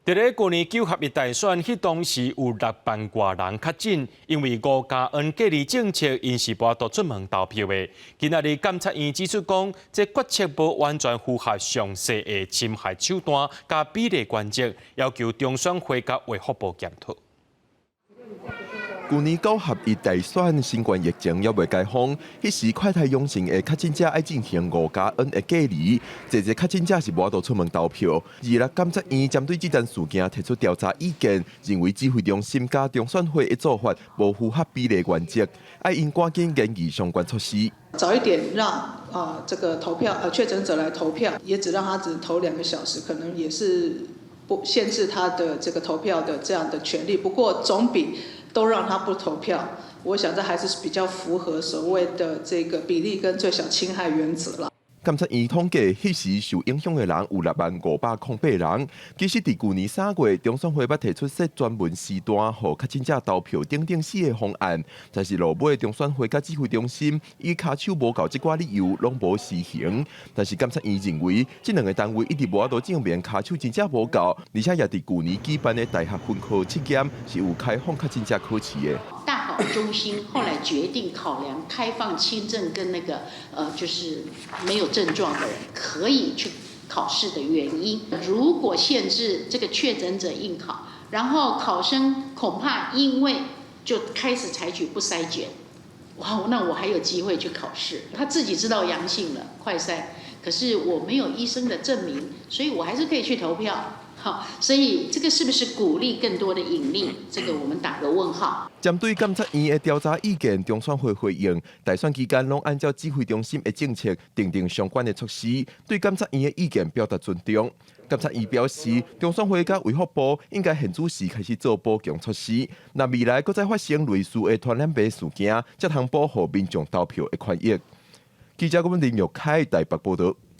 佇咧舊年九合一大選，彼當時有6萬外人確診，因為5+N隔離政策，𪜶是無法度出門投票的。今仔日監察院指出講，這決策無完全符合詳細的侵害手段佮比例原則，要求中選會佮衛福部檢討。舊年九合一大選，新冠疫情猶未解封，彼時快篩陽性的確診者愛進行5+N 的隔離，濟濟確診者是無法度出門投票。二六監察院針對這件事件提出調查意見，認為指揮中心佮中選會的做法無符合比例原則，愛𪜶趕緊研議相關措施。早一點讓啊這個投票確診者來投票，也只讓他只投2個小時，可能也是不限制他的這個投票的這樣的權利。不過總比都讓他不投票，我想這還是比較符合所謂的這個比例跟最小侵害原則啦。監察院統計，彼時受影響的人有6萬508人。其實，佇舊年3月，中選會捌提出設專門時段，予確診者投票等等四個方案，但是落尾中選會佮指揮中心以跤手無夠這寡理由，攏無實行。但是監察院認為，這兩個單位一直無法度證明跤手真正無夠，而且也佇舊年舉辦的大學分科測驗是有開放確診者考試的。大考中心後來決定考量開放輕症跟那個就是沒有症狀的人可以去考試的原因。如果限制這個確診者應考，然後考生恐怕因為就開始採取不篩檢，哇，那我還有機會去考試。他自己知道陽性了，快篩，可是我沒有醫生的證明，所以我還是可以去投票。好，所以這個是不是鼓勵更多的隱匿？這個我們打個問號。針對監察院的調查意見，中選會回應，大選期間攏按照指揮中心的政策，訂定相關的措施，對監察院的意見表達尊重。監察院表示，中選會佮衛福部應該現此時開始做補強措施，若未來閣再發生類似的傳染病事件，才通保護民眾投票的權益。記者郭文林玉開台北報道。